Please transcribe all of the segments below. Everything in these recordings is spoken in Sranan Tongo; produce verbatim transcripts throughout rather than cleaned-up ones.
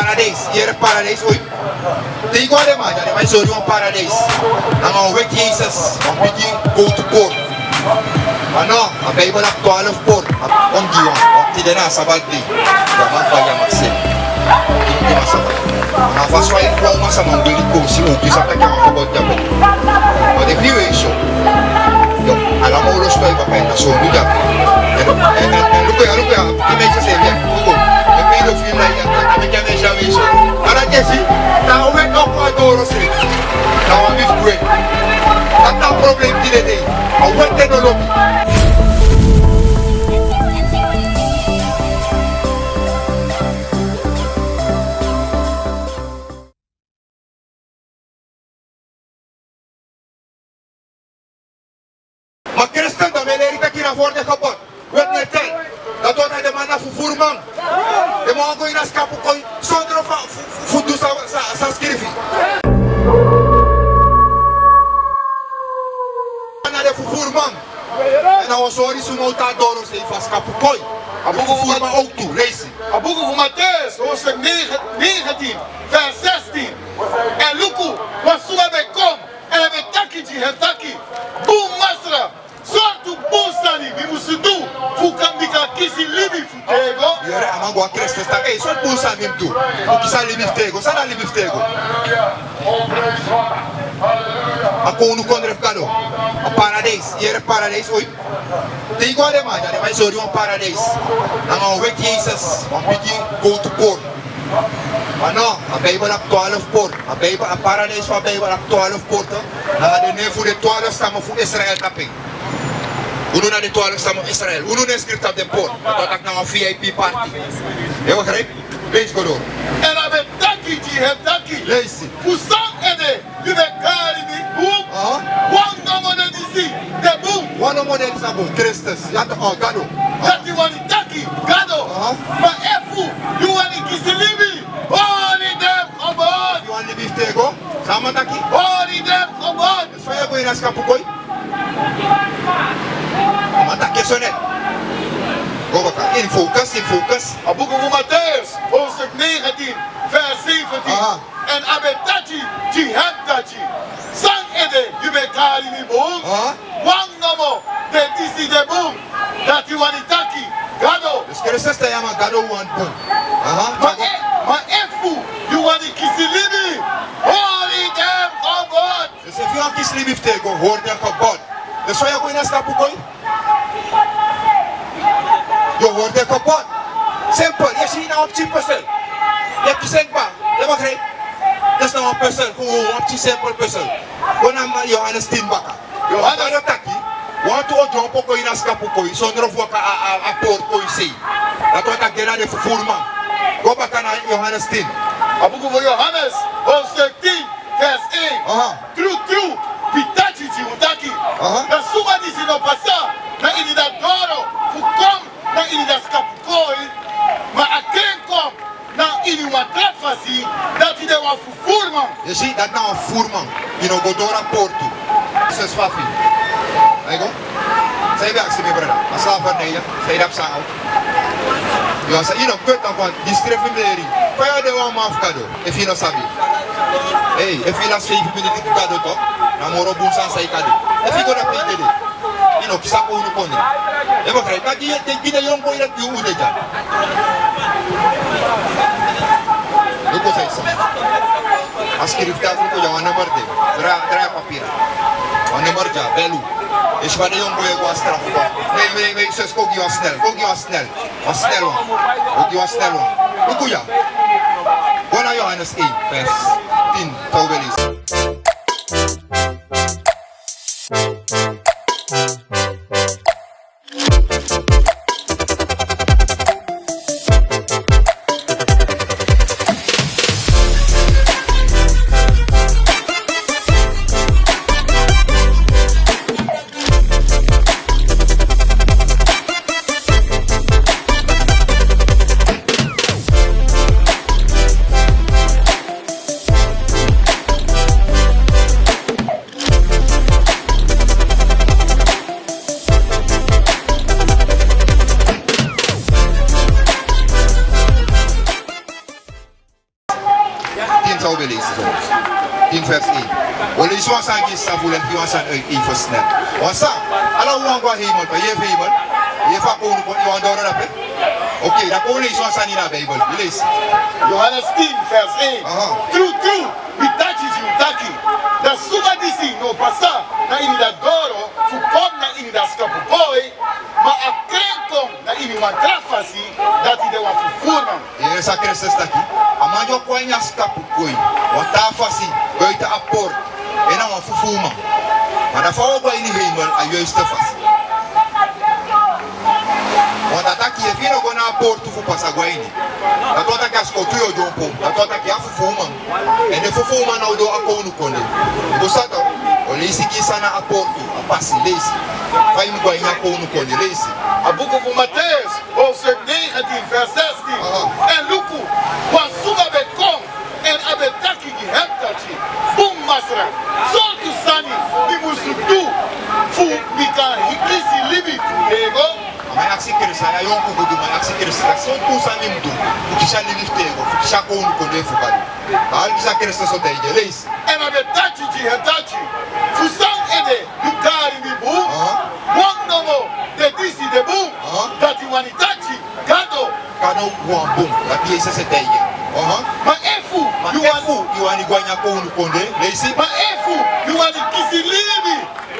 Paradijs, yere paradijs, oi. Te yu go na den man dya, den man e sori yu wan paradijs. Nanga wan weti Yesus, wan bigi gowtu poort. Ma no, a Bijbel abi twarfu poort. A kon gi wan, wan tide na a sabat dei. Yu man bai, yu man seli. Yu man sabat. Ma fa so a e kon, a man sa man weli kon si unu, yu sabi taki a man fu go dyape. Ma den fu yu e so. Yo, ala man o losi fa yu papa en na so unu dyape. En, en, en, luku ya, luku ya. Yu meki a seli ya. Luku. Yu meki a seli ya. Yu meki a seli ya. Ala kesi, na wan weti o kon a doro srefi. Na wan bifu weti. Dati na a problem tide dei. A weti no lobi. Ma Kristus dan mi e leri taki na voor de gebod. Weti no e tel. Dati wani taki den man na fufuru man. Den man wani go ini a skapu koi sondro fu, fu, fu du san, san, san skrifi. Na den fufuru man. Èn na wan sori suma o tan doro sei fu a skapu koi. A buku fu fufuru man owktu, leisi. A buku fu Mateus, hoofdstuk negen, negentien, vers zestien. Èn luku, wan suma ben kon, èn a ben taki gi hem taki: Bun masra, sortu bun sani mi musu du fu kan, mi kan kisi libi fu tego? Yere, a man go a Kristus taki: Ei, sortu bun sani mi mus du fu kisi a libi fu tego? San na libi fu tego? A kownu kondre fu Gado. A paradijs, yere paradijs, oi. Te yu go na den man dya, den man e sori yu wan paradijs. Nanga wan weti Yesus, wan bigi gowtu poort. Ma no, a Bijbel abi twarfu poort. A Bijbel, a paradijs fu a Bijbel abi twarfu poort. Nanga den nen fu den twarfu stammen fu Israel tapu en. Unu na den twarfu stammen fu Israel. Unu nen skrifi tapu den poort. Dati wani taki na wan V I P party. Yu e begrijp? Leisi go doro. Èn a ben taki gi hem taki: Leisi. Fu san ede yu ben kari mi bun? Aha. Wan nomo den disi de bun. Wan nomo den disi de bun. Kristus. Ya, o Gado. Aha. Dati wani taki Gado. Aha. Ma efu yu wani kisi libi, hori den gebod. Yu wani libi fu tego? San a man taki? Hori den gebod. So yu e go ini a skapu koi. A man taki so net. Go baka. Ini focus, ini focus. A buku fu Mateus, hoofdstuk negentien, vers zeventien. Aha. Èn a ben taki gi hem taki: San ede yu ben kari mi bun? Aha. Wan nomo den disi de bun. Dati wani taki Gado. Dus Kristus taigi a man Gado wani bun. Aha. Ma e-, ma efu yu wani kisi libi, hori den gebod. Dus efu yu wani kisi libi fu tego, hori den gebod. Dus so yu e go ini a skapu koi, yu o hori den gebod. Simpel. Yu e si, na wan pikin puzzel. Yu e kisi en kaba. Yu e begrijp? Dus na wan puzzel. Gewoon wan pikin simpel puzzel. Go na Johannes tien baka. Johannes. Gado taki: Wantu o dyompo go ini a skapu koi sondro fu waka a, a, a poort koi sei. Dati wani taki den na den fufuru man. Go baka na Johannes tien. A buku fu Johannes, hoofdstuk tien, vers één. Aha. Tru, tru, mi taki gi un taki: Aha. Na suma disi no pasa na ini a doro fu kon na ini a skapu koi, ma a kren kon na ini wan tra fasi, dati de wan fufuru man. Yu e si, dati na wan fufuru man. Yu no go doro a poortu. Ses fafi. Ai go. San yu ben aksi mi, brada? A slavernij, ya. San yu dapu san a o. Yu a sa, yu no kweti a kon, di srefi mi leri. Fa yu o de wan man fu Gado efu yu no sabi? Ei, efu yu lasi feifi miniti gi Gado tok, na moro bun sani san yu kan du. Efu yu go dape yu dede. Yu no kisi a kownu kondre. Yu e begrijp? Ma gi den, gi den yongu boi dati yu un de dya. Luku san yu sa. A skrifi taki luku dya, wan nummer de. Drai, drai a papira. Wan nummer dya, bel un. Esi fa den yongu boi e go a straf. Wei, wei, wei, ses, kon gi wan snel, kon gi wan snel. Wan snel wan. Kon gi wan snel wan. Luku dya. Go na Johannes één, vers tien, fa un ben leisi. Tin, san un ben leisi so. Tin vers één. Un leisi wan sani gi yu, san fu leki wan sani uit, even snel. Wan sani, ala un wani go na hemel, kan yu e hemel? Yu e fu a kownu kon, yu wani doro dape? Oké, dan kon un leisi wan sani ini a Bijbel. Yu leisi. Johannes tin, vers één. Aha. Tru, tru, mi taki gi un taki, dan suma disi no pasa na ini dati doro fu kon na ini dati skapu boi, ma a kren kon na ini wan tra fasi, dati de wan fufuruman. Yu yere san Kristus taki? A man di o kon na ini a skapu boi, wan tra fasi, buiten a portu, en na wan fufuruman. Ma dan fa un o go na ini hemel a yuiste fasi? Want a taki efu yu no go na a portu fu pasa go na ini, dati wani taki a skowtu yu o dyompo, dati wani taki yu a fufuruman. En den fufuruman na o doo a kownukondre. Yu sabi, un leisi gi yu san na a portu, a pasi, leisi. Fa yu mu go na ini a kownukondre, leisi. A buku fu Mateus, hoofdstuk negentien, vers zestien. Aha. En luku, wan suma ben kon, en a ben taki gi hem taki: Bun Masra, sortu sani mi musu du fu mi kan kisi libi fu yu? A man e aksi Kristus, a yonku guduman e aksi Kristus taki: Sortu sani mi mu du fu kisi a libi fu tego, fu kisi a kownukondre fu Gado? Aliki san Kristus o taigi en, leisi. En a ben taki gi hem taki: Fu san ede yu kari mi bun? Aha. Wan nomo de disi de bun. Aha. Dati wani taki Gado. Gado wan bun. Dati Yesus e taigi en. Aha. Ma efu, ma yu wani, efu yu wani go na a kownukondre, leisi. Ma efu yu wani kisi libi,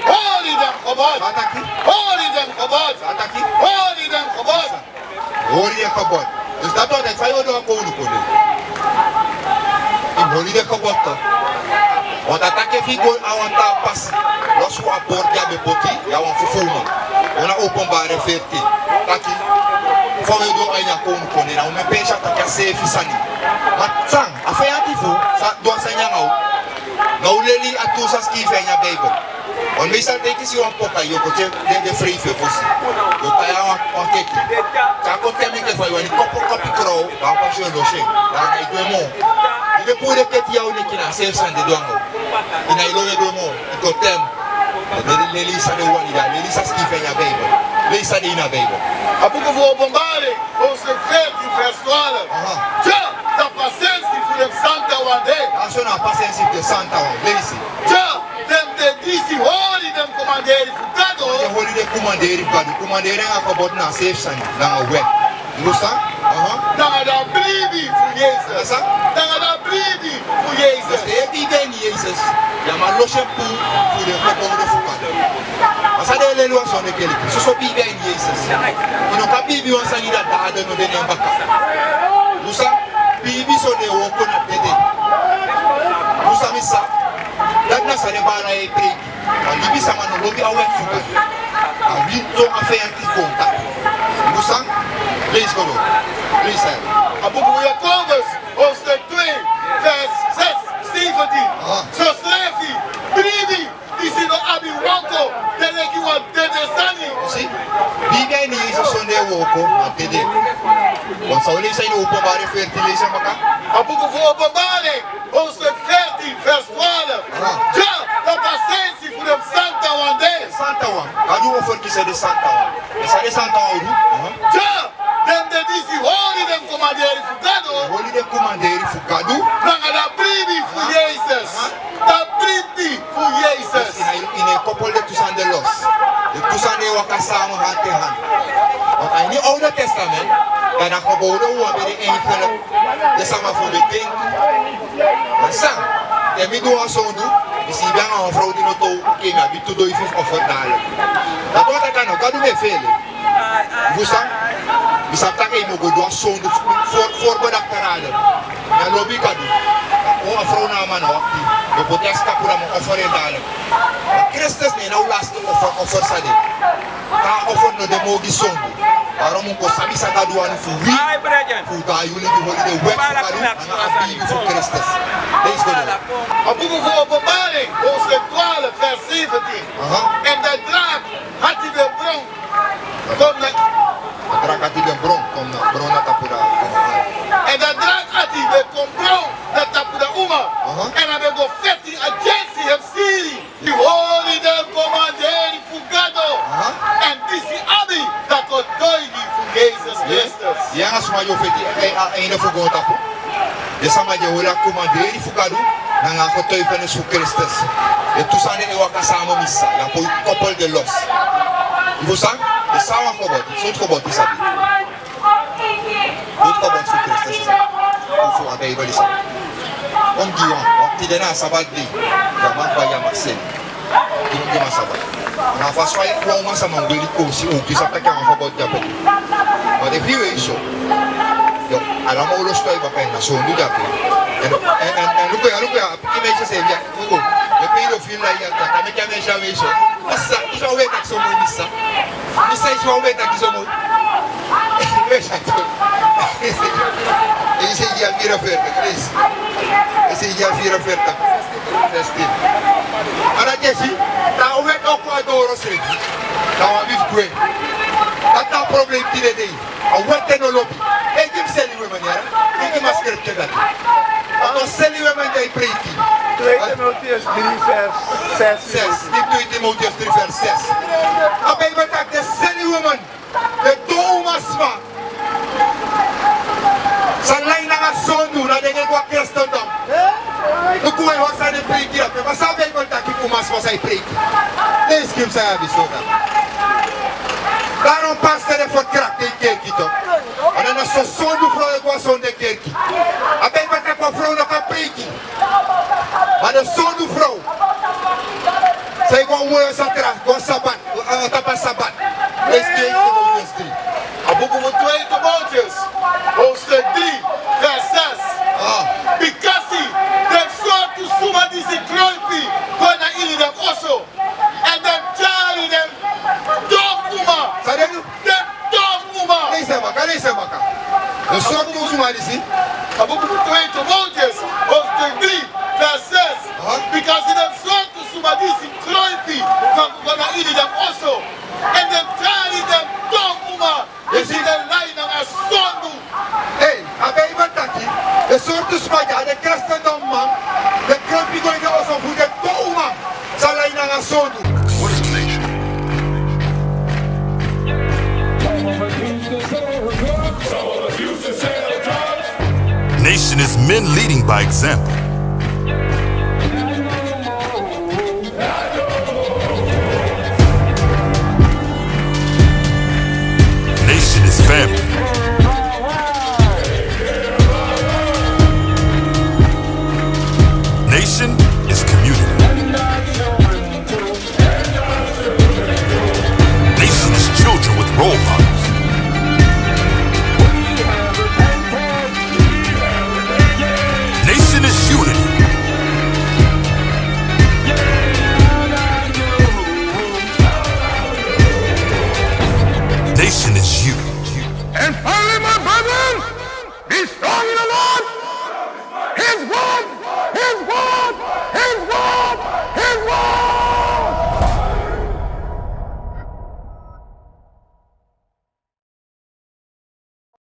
hori den gebod. San a taki? Hori den gebod. San a taki? Hori den gebod. Hori den gebod. Dus dati wani taki fa yu o du a kownukondre, yu mu hori den gebod toch. Want a taki efu yu go na wan tra pasi, losi fu a portu di a ben poti, yu na wan fufuruman. Wan na Openbaring veertien. Taki fa wi o du na ini a kownukondre, na un mu e pensi a taki a seefi sani. Ma san, a feyanti fu un sa du a sani nanga un. Na un leli a tu san skrifi a ini a Bijbel. Wan meistal te yu kisi wan poka, yu o go te den, den frei fu en fosi. Yu o tyari wan, wan keki. Te a kon te meke fa yu wani kopo kopi krow, dan a pasi o losi en. Dan a nái du en moo. Yu e puru den keti ya a yu neki, na a seefi sani den du nanga un. Yu nái lobi en du moo. Yu go te. Dan den leli san den wani, dan leli san skrifi a ini a Bijbel. Leisi san de ini a Bijbel. A buku fu Openbaring, hoofdstuk veertien, vers twaalf. Aha. Dya, dan pasensi fu den santawan de. Dyaso na a pasensi fu den santawan. Leisi. Dya, den de disi hori den komanderi fu Gado. Den hori den komanderi fu Gado. Komanderi nanga gebod na a seefi sani, nanga wet. Yu frustan? Aha. Nanga a bribi fu Yesus. Nanga san? Nanga a bribi fu Yesus. Dus te yu e bribi ini Yesus, yu man losi en puru fu den gebod fu Gado. A san den e leli wan sonde keliki. Soso bribi ini Yesus. Yu no kan bribi wan sani dati dati no de na en baka. Yu frustan? Bribi sonde wooko na dede. Yu frustan mi sa? Dati na san den baala e preiki. A libisama no lobi a wet fu Gado. A wi toon a feyanti kon taki. Yu frustan? Leisi go doro. Leisi. A buku fu Jakobus, hoofdstuk twee, vers zes, zeventien. Aha. Sosrefi, bribi disi no abi wooko de leki wan dede sani. Yu si? Bribi ini Yesus sonde wooko na dede. Wan san wi leisi ini Openbaring veertien, leisi en baka. A buku fu Openbaring, hoofdstuk veertien, vers twaalf. Aha. Dya, dan pasensi fu den santawan de. Santawan. Gado o ferkisi den santawan. San den santawan o du? Aha. Dya, den de disi hori den komanderi fu Gado. Hori den komanderi fu Gado. Nanga a bribi fu Yesus. Aha. A bribi fu Yesus. Yu no e kopol den tu sani de los. Den tu sani e waka samen hand in hand. Want a ini Oude Testament, dan na gebowde wan ben de enkel. Den sama fu den denki. Ma san, te mi du wan sondu, mi si yu ben nanga wan frow di no tow, oké, mi abi tu doi fu offer dadilik. Dati wani taki a no Gado mi e fele. Yu frustan? Mi sabi taki yu mu go du a sondu fu, fu, fu voorbedachte raden. Mi no lobi Gado. Kon a frow nanga a man no wakti. Yu poti a skapu, dan mi o offer en dadilik. Ma Kristus na ini a wan laste offer, offer san de. A offer no de moo gi sondu. Daarom un kon sabi san Gado wani fu wi. Fu dan yu libi hori den wet fu Gado nanga a bribi fu Kristus. Leisi go doro. A buku fu Openbaring, hoofdstuk twaalf, vers zeventien. Aha. En de draak ati ben bron. Kon na. A draak ati ben bron, kon na, bron na tapu da, kon na. En a draak ati ben kon bron na tapu da uma. Aha. En a ben go feti agensi en siri. Di hori den komanderi fu Gado. Aha. En disi abi a kotoigi fu Yesus Kristus. Yu nanga suma yu o feti, eh, a, a ini fu goontapu. Den sama di e hori a komanderi fu Gadu nanga a getuigenis fu Kristus. Den tu sani e waka samen, mi sa. Yu á poi koppel den los. Yu fu san? Den san wan gebod. Sortu gebod yu sabi? Sortu gebod fu Kristus yu sabi? Fu a Bijbel yu sabi? Kon gi wan. Wan tide na a sabat dei. Yu á man bai, yu á man seli. Yu no gi mi a sabat. Na a fasi fa wan uman sa man weli kosi, un kisi a taki a man fu a bodi dyape. Ma den firi wei so. Yo, ala man o lostu a i baka, na sondu dyape. Èn, èn, èn, èn luku ya, luku ya, a pikin meisje seefi ya, luku. Den pedofiel ya, ya, ya, kan meki a meisje a wei so. Masa, i sa o wei taki so moi, mi sa. Mi sa, i sa o wei taki so moi. Leisi a tu. Leisi a vierenveertig, leisi. Leisi a vierenveertig. Zestien. Ma dati e si, dan a wet o kon a doro srefi. Dan wan bif gwe. Dati na a problem tide dei. A wet no lobi. Ei, gi mi seli wi man yere. Gi mi a scripture dati. A no seli wi man di e preiki. Twee Timotheus drie vers zes. Zes. Gi mi twee Timotheus drie vers zes. A Bijbel taki den seli wi man. Den don umasma san lai nanga sondu, na den e go a kristendom. Luku, wi e hori san den e preiki dyape, ma san a Bijbel taki fu umasma san e preiki? Leisi gi mi san yu abi so dati. Daarom pastor e ferkracht den kerki toch. Ma na so sondu frow e go a sondu kerki. A Bijbel taki wan frow no kan preiki. Ma den sondu frow san e go a woyo satra, go a sabat, a, a tapu a sabat. Leisi twee Timotheus drie. A buku fu twee Timotheus, hoofdstuk drie, vers zes. Ah. Bikasi den sortu suma disi kronpi kon na ini den oso, èn den tyari den don uma. San den du? Den don uma. Leisi en baka, leisi en baka. Den sortu suma disi. A buku fu twee Timotheus, hoofdstuk drie, vers zes. Aha. Bikasi den sortu suma disi kronpi kon, kon na ini den oso, èn den tyari den don uma. Yu si? Disi den lai nanga sondu. Ei, a Bijbel taki, den sortu sma dya, den kristendom man, den kronpi go ini den oso fu den don uma san lai nanga sondu. What is a nation? Nation is men leading by example. Nation is family